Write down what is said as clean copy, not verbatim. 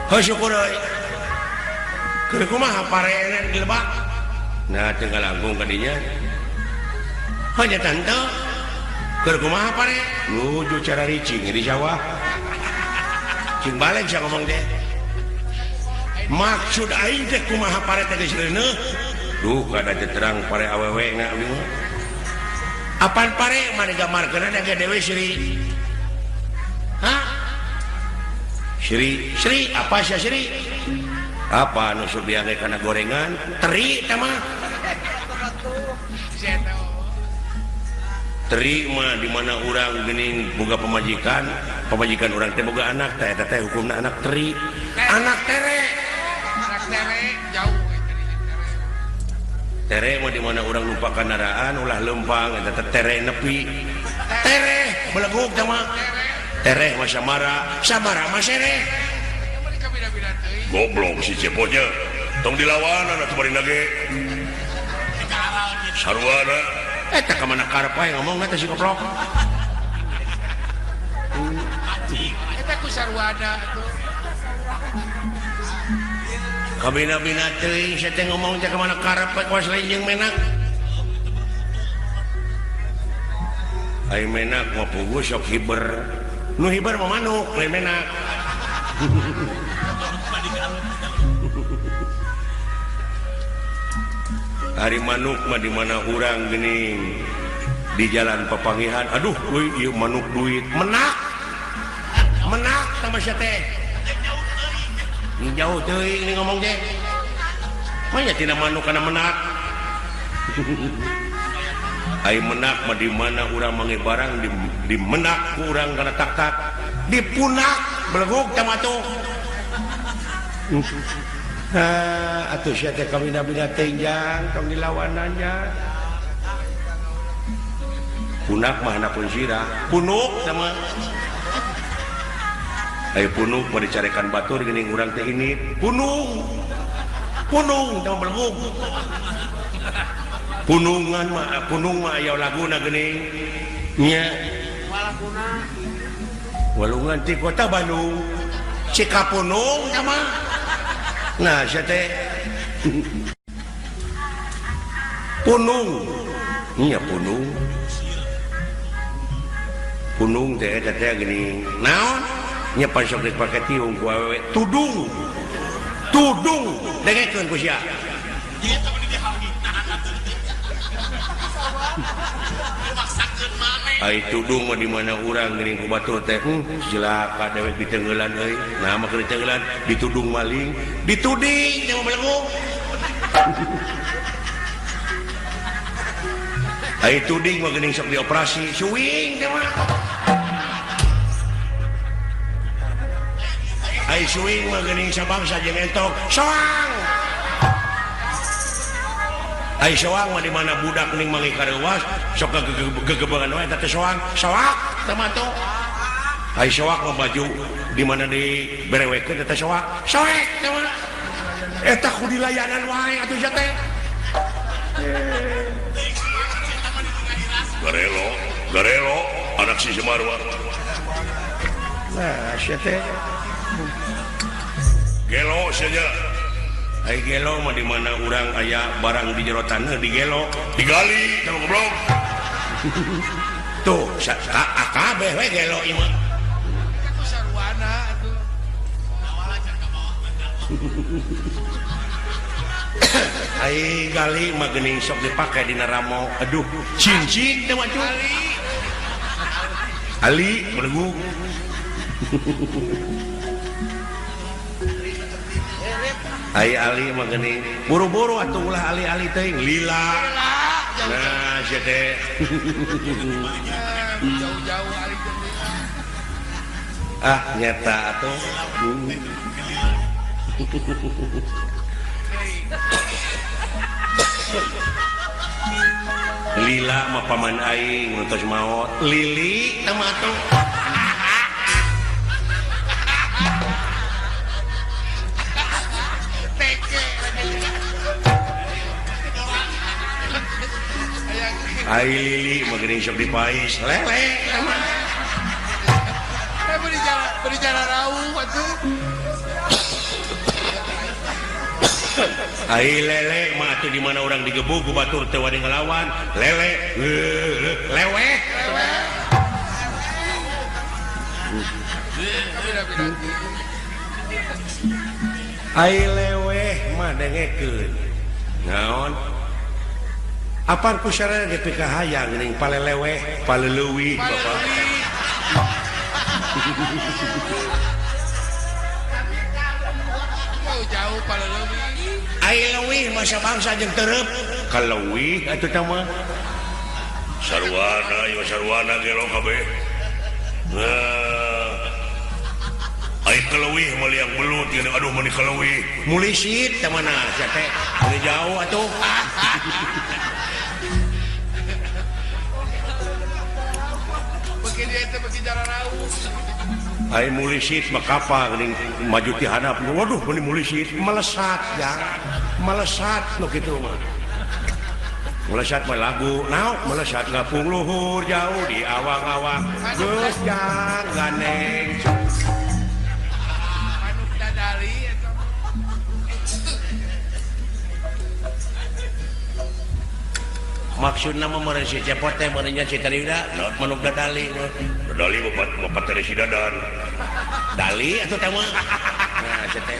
Heuh syukur euy. Keur kumaha pare di lebak? Nah teu ngalangkung ka dinya. Hanya tante. Keur kumaha pare? Nuju cara ricing di sawah. Cing balik sia ngomong teh. Maksud aing teh kumaha pare teh geus reuneuh? Duh kada teh terang pare awewe na abdi mah. Apan pare mah digambarkeun ge dewe Sri. Hah? Sri, Sri, apa sia Sri? Apa nu sok diangge kana gorengan? Teri teh mah. Teri mah di mana urang geuning boga pamajikan, pamajikan urang teh boga anak, teh eta teh hukumna anak teri. Anak tere. Anak tere jauh Tere mah di mana urang lupa kendaraan ulah lempang eta teh tere nepi. Tere beleguk teh mah. Tereh mah samara, samara mah sereh. Goblok si cepotnya. Tong dilawanan atuh bari nage. Sarwana. Eta ka mana karep wae ngomong teh si goblok. Eta ku sarwana atuh. Kabina-bina teuing sia teh ngomong teh ka mana karep we kuas lain jeung menak. Ai menak mah puguh sok hiber. Nu hiber mah manuk lain menak. Ari manuk mah di mana urang geuning di jalan papangihan, aduh euy ieu manuk duit menak. Menak tambah sia teh. Ni jauh teuing ni ngomong teh. Mah nya tina manuk kana menak. Ai menak mah di mana urang manggih barang di menak ku urang kana tak-tak dipunak beleguk teh mah tuh. Nah, atuh sia teh kabina-bina teuing jang tong dilawanan jang. Punak mah hanapun sirah, punuk teh mah. Ai punuk mah dicarekan batur geuning urang teh ini punung. Punung teh mah beleguk. Punungan mah punung mah aya laguna geuning nya. Walungan ti kota Bandung. Cikapunung teh mah. Nah sia teh punung nya punung. Punung teh eta teh geuning naon nya pan sok dipake tiung ku awewe tudung. Tudung dengekeun ku sia. Ai tudung mah di mana urang geuning ku batur teh cilaka dewek diteungeulan euy. Nah mah keur diteungeulan ditudung maling, dituding teh mah beleguk. Ai tuding mah geuning sok dioperasi, suwing teh mah. Ai suwing mah geuning sabangsa jeung entok, soang. Ai soang mah di mana budak ning mangi kareuwas sok gegebangan wae eta teh soang, soak teh mah tuh. Ai soak mah baju di mana diberewekeun eta soak, soek teh mah. Eta ku dilayanan wae atuh sia teh. Garelo, garelo anak si Semarwa. Nah, sia teh. Gelo sia nya. Ai gelo mah di mana urang aya barang di jero taneuh digelo, digali teh goblok. Tuh, kabeh we gelo ieu mah. Eta ku sarwana atuh. Ai gali mah geuning sok dipake dina ramo. Aduh, cincin teh mah cuy. Ali beleguk. Ai ali mah geuning buru-buru atuh ulah ali-ali teuing lila. Nah, sia teh. Jauh-jauh ali teh. Ah, nyata atuh. Lila mah paman aing nu tos maot. Lili teh mah atuh. Ai lili mah geuning sok dipais lele teh mah. Beri jalan rauh atuh. Ai lele mah atuh di mana urang digebug ku batur teu wani ngalawan. Lele leweh. Ai leweh mah dengekeun. Naon? Apaan ku sarana ge pikahayang geuning paleleweh, paleleuwih bapak. Jauh paleleuwih. Ai leuwih masa bangsa jeung tereup. Kaleuwih atuh tah mah. Sarwana ieu sarwana gelo kabeh. Nah. Ai kaleuwih mah liang belut geuning aduh meuni kaleuwih. Mulisit tah mana sia teh. Meuni jauh atuh. Beuki dia teh beuki jararau. Ai mulisit mah kapal geuning maju ti handap. Waduh meuni mulisit melesat jang. Melesat nu kitu mah. Melesat mah lagu naon melesat ngapung luhur jauh di awang-awang. Geus jang ganeng. Manuk dadali eta. Maksudna mah meureun si Cepot teh meureun nya si Tarida manuk dadali. Dadali bapak bapak teh si Dadan. Dali atuh teh mah. Nah, si teh.